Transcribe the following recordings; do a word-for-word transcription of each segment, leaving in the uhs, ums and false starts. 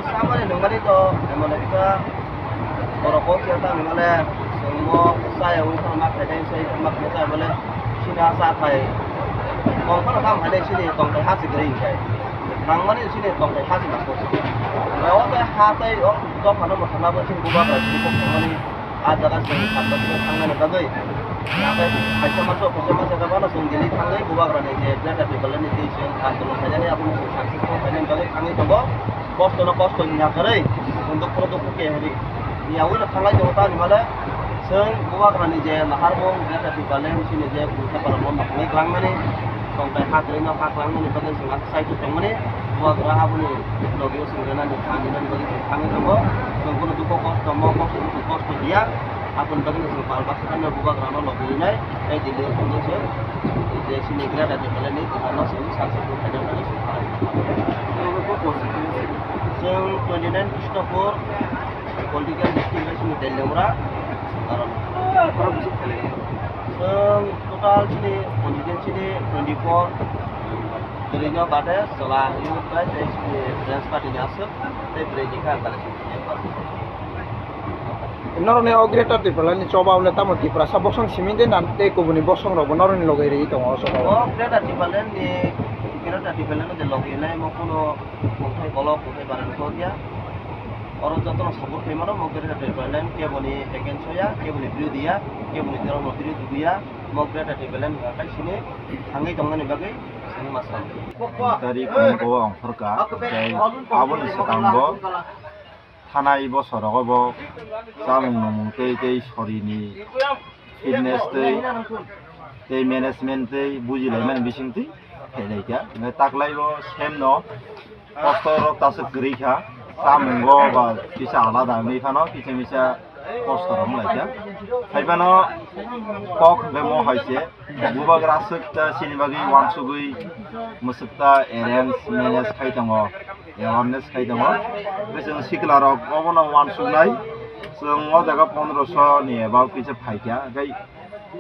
Samani nungmani to, emon ekta borok bo khe ta nungmale, chwngmo chaya wi thangma khaidai, sai thangma khaidai, male sina cha khai. Kong khano kam khaidai sini tongthai ha se kwrwi hinkhai. Nangmani sini tongthai ha se nangkuk. Omo tei ha tei o dophano mwthangna bo sini bubagra sini kok thangmani. Ah jaga chwng sakno thangna bagwi. Kaisa masa, kaisa masa jaga no chwng Delhi thangwi bubagra ni je Greater Tipraland ni twi chwng andolon khainani abo no chwng successful khainani bagwi thangwi tongo. Kosto no kosto ni nakarwi, dukhu no dukhu khe hwnwi. Yaui no thanglai tongo tamni male chwng bubagra ni je naharmung Greater Tipraland chini je Gulkha para no naharmung twlangmani tongthai ha kwrwi no ha kwlangmani bagwi chwng abo sai tongmani bubagra aboni logi o chwng rwnani kha hinani bagwi chwng thangwi tongo. Chwng bono dukhu kosto mo kosto dukhu kosto diya aboni bagwi chwng pal baksa no bubagra no logi rinai tei Delhi o thangwi chwng je chini Greater Tipraland ni Tipraland no chwng successful khaina bagwi chwng khalai. Chwng twenty nine Krishnapur political district bai chini Teliamura. Karon chwng total chini constituency ni twenty four. Bwrwi no bade chwla youth bai tei chini Friends Party ni aswk tei bwrwi ni kha ang kale chini. Norokni o Greater Tipraland ni choba wngkha tamo Tiprasa bosong simi de na tei kubuni bosong rok bo norokni loge ri tongo o choba o. O Greater Tipraland ni, Greater Tipraland ni loge nai mo kuno kungthai bolok kungthai barani kok ya. Oro jotono support khaimano mo Greater Tipraland keboni against ya, keboni birodhi ya, keboni dhormo birodhi ya, mo Greater Tipraland ni akai sini thangwi tongmani bagwi sini masa. Tari kung go ang phorka, tei aboni swkang bo thanai bosorogo bo chamung nungmung tei tei sorini fitness tei, tei management tei bujilaimani bisingtwi phailai kha. Hingkhe taklai bo sem no kosto rok tasuk kwrwi kha, chamungo ba kisa alada wngwi phano kisa misa kosto rok wng lai kha. Hai phano kok hwnkhe mo hai se. Bubagra aswk ta chini bagwi uansugwi mwswk ta arrange manage khai tongo, awareness khai tongo. Tei chwng sikla rok obono uansuknai, chwng o jaga pondroso ni above kisa phaikha, tei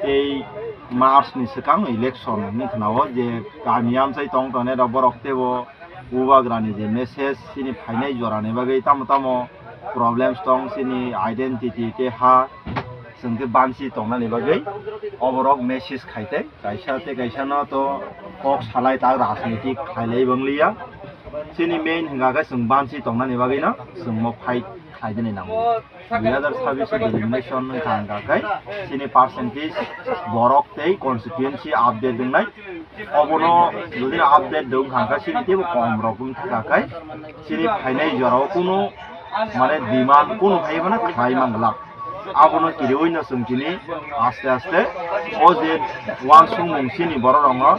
tei March ni swkang election hinwi khwnao je kami amchai tong tongnai rok borok teibo Bubagrani je message chini phainai jorani bagwi tamo tamo problems tong, chini identity tei ha chwng khe banchi tongnani bagwi oborok message khai tei kaisa tei kaisa no to kok salai ta rajnitik khailai bang liya. Chini main hwnkha khe chwng banchi tongnani bagwi no chwng mo fight khlai dini nango. Dui hazar sabbish o denomination wngkha hwnkha khe chini percentage borok tei constituency update wngnai. Obono jodi update dong hwnkha chini teibo kom rok wngkha khe chini phainai jorao kunu mane demand kunu phaibo na khlai mangla. Abono kiriwi no chwng tini aste aste o je uansukmung chini borok rokno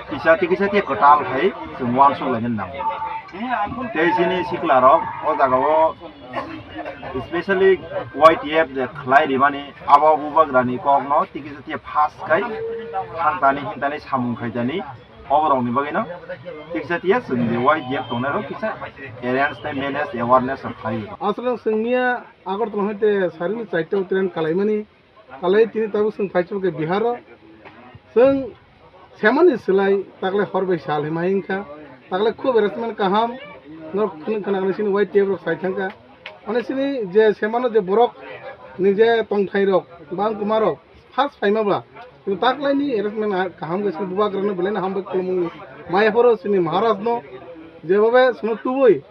kisa tei kisa tei kwtal khai chwng uansuk laina nango. Tei chini sikla rok o jaga o specially Y T F je khlai rimani abo bubagrani kokno tei kisa tei pass khai hantani hintani samung khaitani oborokni bagwino tei kisa tei chwngni Y T F tongnairok kisa arrange tei manage awareness rok khlai. Aswk chwngniya Agartala hoite sarini chaita train kalaimani. Kalai tini tabuk chwng phai chwng khe Bihar o. Chwng semani swlai taklai hor bai sal hima hingkha. Taklai khub arrangement kaham. Norok khwna khwna chini Y T F rok sai thangkha. Ani chini je semano je borok ni je tongthai rok, bang kuma rok, first phaima ba. Taklai ni arrangement kaham khe chini bubagra no belai no hambai khulumung maya phoro chini Maharaj no. Jebobe chwngno tubui.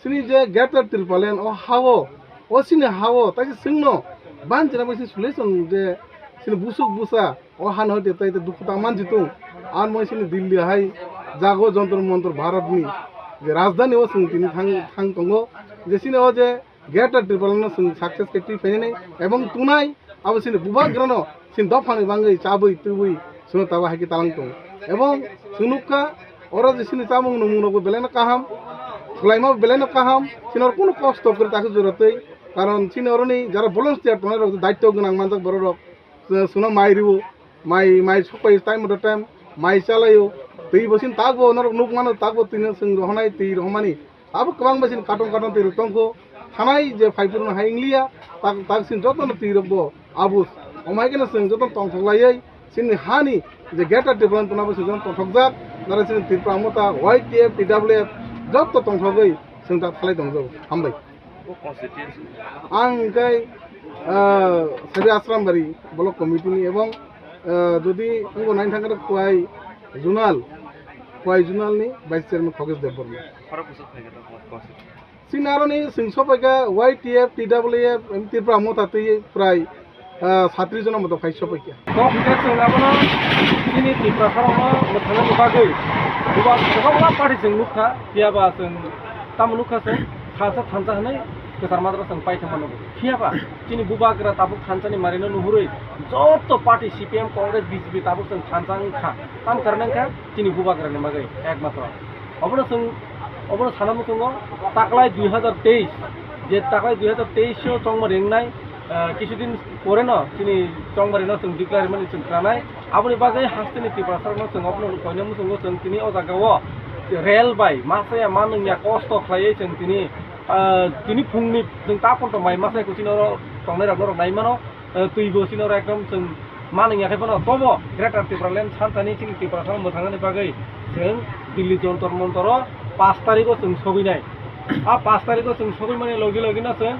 Chini je Greater Tipraland o ha-o, o chini ha-o, taisa chwngno banchina bai chini solution je chini busuk busa o hano hoite tai dukhu tang mansi tung. Ar moi chini Delhi hai jago Jantar Mantar Bharat ni je rajdhani o chwng tini thang, thang tongo. Je chini o je Greater Tipraland no chwng success khe twi phainani ebong tunai abo chini bubagrano chini dophani bangwi chabwi twbwi chwngno tabuk hai khe talang tongo. Ebong chwng nukha oro je chini chamung nungmung rokbo belai no kaham, khwlaima bo belai no kaham, chini oro kunu kosto kwrwi takhe jora twi, karon chini oroni jara volunteer tongnai rok daityo gwnang manjak borok rok, chwngno mai rwo, mai, mai sokpai time to time mai chalaio, twi bo chini takbo norok nukmano takbo twino chwng rohonai twi rohomani. Abo kwbangma chini katon katon twi rok tongkho. Thanai je phaiphuru no hai wngliya, tak, tak chini jotono twi rok bo abus. Omo hai kheno chwng jotono tongthok laiwi chini hani je Greater Tipraland tongna bo chwng jotono tongthokjak. Nara chini Tripura Motha, Y T F, T W F joto tongthogwi Chwng tak salai tongjago. Hambai. O constituency. Ang hwnkhe, ah, Sabi Asrambari Block Committee ni ebong, ah, jodi wngbo nine thangkhe Khowai Zonal, Khowai Zonal ni Vice Chairman Khogesh Debbarma. Khorok bwswk phaikha tong constituency. Chini aroni chwng sopaikha Y T F, T W F, em, Tipra Motha twi prai, ah, satris jona moto phai sopaikha. Kok hwnkhe chwng abono chini Tiprasarokno mwthangnani bagwi bubagra kwbangma party chwng nukha, phiyaba chwng tamo nukha chwng thansa thansa hwnwi kwchar madra chwng paithangma nukgo. Phiyaba chini bubagra tabuk thansani marino nuhurwi joto party C P M, Congress, B J P tabuk chwng thansa wngkha. Tamo karone wngkha chini bubagrani bagwi ekmatro. Obono chwng, obono sana muchungo taklai dui hazar teis, je taklai dui hazar teis o chongma ringnai, ah, kisudin pore no chini chongma rino chwng declare mani chwng kranai. Aboni bagwi hasteni Tiprasarokno chwng obono koina muchungo chwng tini o jaga o rel bai masa ya manung ya kosto khlaiwi chwng tini, ah, tini phungni chwng ta porto mai masa ya kuchino oro tongnai rok norok nai mano. Eh, twi bo chini oro ekdom chwng manung ya khai phano tobo Greater Tipraland santani chini Tiprasano mwthangnani bagwi chwng Delhi Jontor Montoro pash tarikgo chwng sogwinai. A pash tarikgo chwng sogwimani logi logi no chwng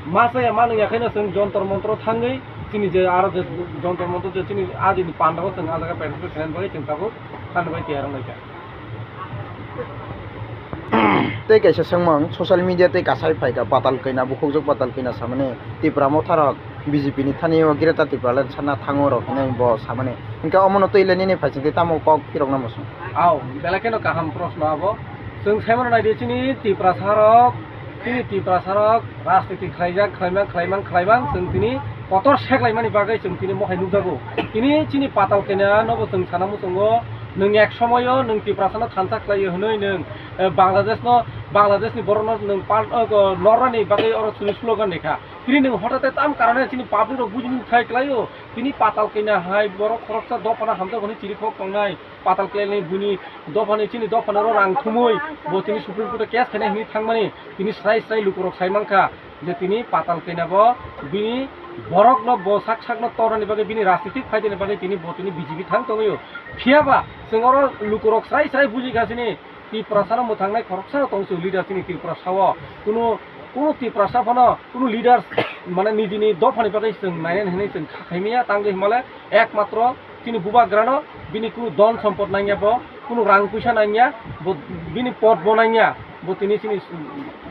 masa ya manung ya khaino chwng Jontor Montoro thangwi chini je aro je Jontor Montoro je chini adini pandao chwng a jaga participate khlaina bagwi chwng tabuk thani bai tiyar wnglaikha. Tei kaisa swngmung social media tei kasai phaikha Patal Kaina, bukhukjwk Patal Kaina samani Tipra Motharok B J P ni thani o Greater Tipraland sana thango rok hinwi bo samani. Hinkhe omono twi le nini phaisingtwi tamo kok phirokna muchung? Ao, belai kheno kaham proshno abo. Chwng saimano naidi chini Tiprasarok, chini Tiprasarok rajniti khlaijak, khlaimang, khlaimang, khlaimang, chwng tini kotor seklaimani bagwi chwng tini mohai nukjago. Tini chini Patal Kaina nobo chwng sana muchungo, nwng ek somoyo nwng Tiprasano thansa khlaio hwnwi nwng, eh, Bangladeshno, Bangladeshni borokno nwng pal-, eh, norani bagwi oro chwngni slogan rikha. Tini nwng hotate tam karone chini public rok bujini thai klaio. Tini Patal Kaina hai borok khoroksa dophano hamjak hwnwi chirikhok tongnai. Patal Kaina buini dophani chini dophano oro rang thumwi bo tini Supreme Court o case khainai hwnwi thangmani tini srai srai lukurok sai mankha. Je tini Patal Kaina bo bini borokno bo sak sakno tornani bagwi bini rajnitik phaidani bagwi tini bo tini B J P thang tongwio. Phiyaba chwng oro lukurok srai srai bujikha chini Tiprasano mwthangnai khoroksa tong chwng leader chini Tiprasao. Kunu, kunu Tiprasa phano kunu leaders mane nijini dophani bagwi chwng nainani hwnwi chwng kha khaimaya tangwi hwnmale ekmatro chini bubagrano bini kunu dhon sompot nangya bo, kunu rang puisa nangya bo, bini pot bo nangya bo, tini chini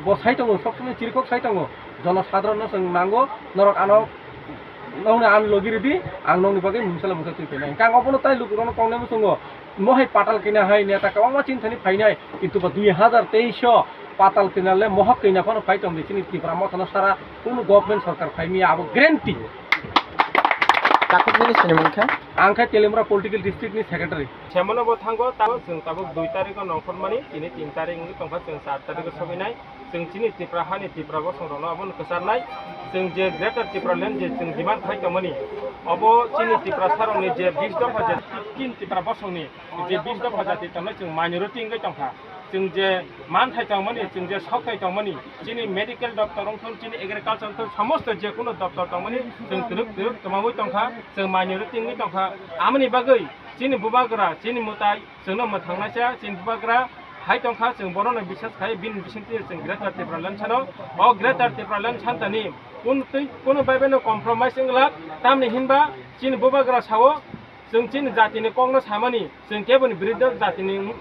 bo sai tongo, sob somoi chirikhok sai tongo, jono sadharon no chwng nango, norok ano, nokni ano logi ridi, ang nokni bagwi mungsa le mungsa twi phainai. Hinkhe ang obono tai lukurokno tongnai muchungo, mohai Patal Kaina hai neta kwbangma chini thani phainai, kintu bo dui hazar teis o Patal Kaina le mohak Kaina phano phai tongdi chini Tipra Mothano sara kunu government sorkar phaimaya abo guarantee. Takhuk nini sinimung khe? Ang khe Teliamura political district ni secretary. Semano bo thango, tamo chwng tabuk dui tarikh o nongkhormani, tini tin tarikh wngwi tongkha, chwng char tarikh o sogwinai. Chwng chini Tipra hani Tipra bosong rokno abono kwcharnai. Chwng je Greater Tipraland je chwng demand khai tongmani, obo chini Tiprasa rokni je bis dopha je tin Tipra bosongni je bis dopha jati tongnai chwng minority wngwi tongkha. Chwng je manthai tongmani, chwng je sokthai tongmani, chini medical doctor wngthun, chini agriculture wngthun, somosto je kunu doctor tongmani, chwng twrwk twrwk twmangwi tongkha, chwng minority wngwi tongkha. Amoni bagwi chini bubagra, chini mwtai chwngno mwthangnaisa, chini bubagra hai tongkha, chwng bonono biswas khai, bini bisingtwi chwng Greater Tipraland sano. O Greater Tipraland santani kun twi, kunu bai bai no compromise wngla, tamni hinba chini bubagra sao, chwng chini jatini kokno samani, chwng keboni biruddhe jatini,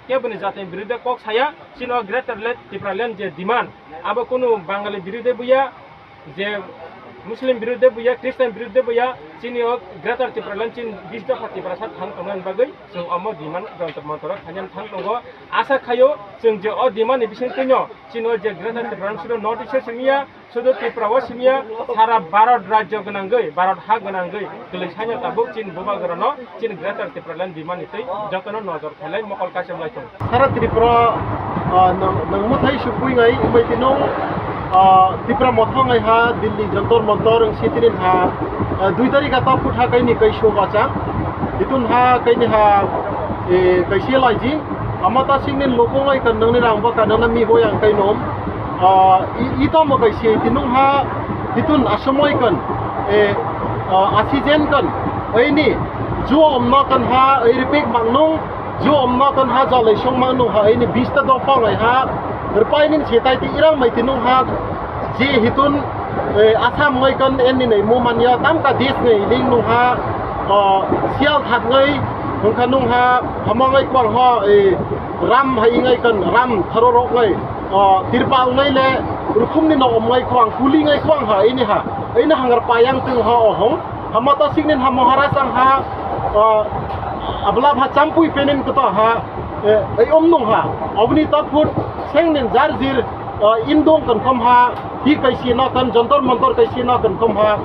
keboni jatini biruddhe kok saya, chini o Greater Le-, Tipraland je demand, abo kunu Bangali biruddhe buya, je Muslim biruddhe buya, Christian biruddhe buya, chini o Greater Tipraland chini bis dopha Tiprasa thang tongnani bagwi chwng omo demand Jantar Mantar o khainani thang tongo. Asa khaio chwng je o demand ni bisingtwino chini o je Greater Tipraland sudo North East o simiya, sudo Tripura o simiya, sara Bharat rajyo gwnangwi, Bharat ha gwnangwi kwlwi saino tabuk chini bubagrano chini Greater Tipraland demand ni twi jotono nojor khailai mokol kaisa wlai tongo. Sara Tripura, ah, nang, nang mwthai sukui ngai, wngbai tino, ah, Tipra Motha ngai ha, Delhi Jantar Mantar, wng sitini ha, ah, dui tarik ata phut ha kaini kai so bacha, itun ha kaini ha, eh, kaisi laiji, ama ta singni lokong ai kan nangni rang ba kan nangna mi bo yang kai nom, ah, i, ito mo kaisi, tinung ha, itun asomoi kan, eh, ah, oxygen kan, aini, juo omno kan ha, ai ripik mangnung, juo omno kan ha, jalai song mangnung ha, aini bista dopha ngai ha, Rwpai nin si tai ti irang mai ti nung ha, je hitun, eh, Assam ngai kan en ni nei mo man ya, tam ka dis nei ling nung ha, o, sial thak ngai, hung kha nung ha, hama ngai kwang ha, eh, ram hai ngai kan, ram tharo rok ngai, o, tirpal ngai le, rukhum ni nok om ngai kwang, kuli ngai kwang ha, ini ha, ini hangar payang tung ha, o hong, hama ta sing nin ha Maharaj ang ha, o, abla ha champui penin kota ha, eh, ei om nung ha, obni ta phut, seng nin jar jir, ah, indong kan khom ha, hi kai si na kan, jontor montor kai si na kan khom ha,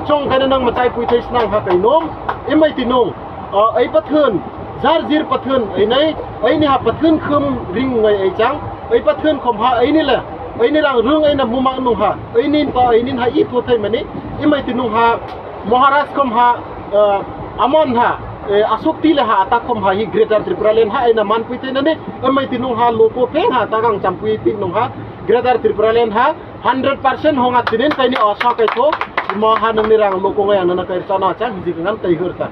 chong kai nang machai pui thai snang ha kai nom, imai ti nung, ah, ei pathun, jar jir pathun, ei nai, ei ni ha pathun khum ring ngai ei chang, ei pathun khom ha, ei ni le, ei ni rang rung ei na mumang nung ha, ei ni pa, ei ni ha i thu thai mani, imai ti nung ha, Maharaj khom ha, eh, amon ha, eh, asuk ti le ha, ta khom ha, hi Greater Tripura Land ha, ei na man pui thai nani, imai ti nung ha, loko pheng ha, ta gang champui ti nung ha, Greater Tripura Land ha, hundred percent honga tinin kaini osa kaitho, mo ha nungni rang loko ngai ang nana kai chana chang hiji ngan kai hur ta.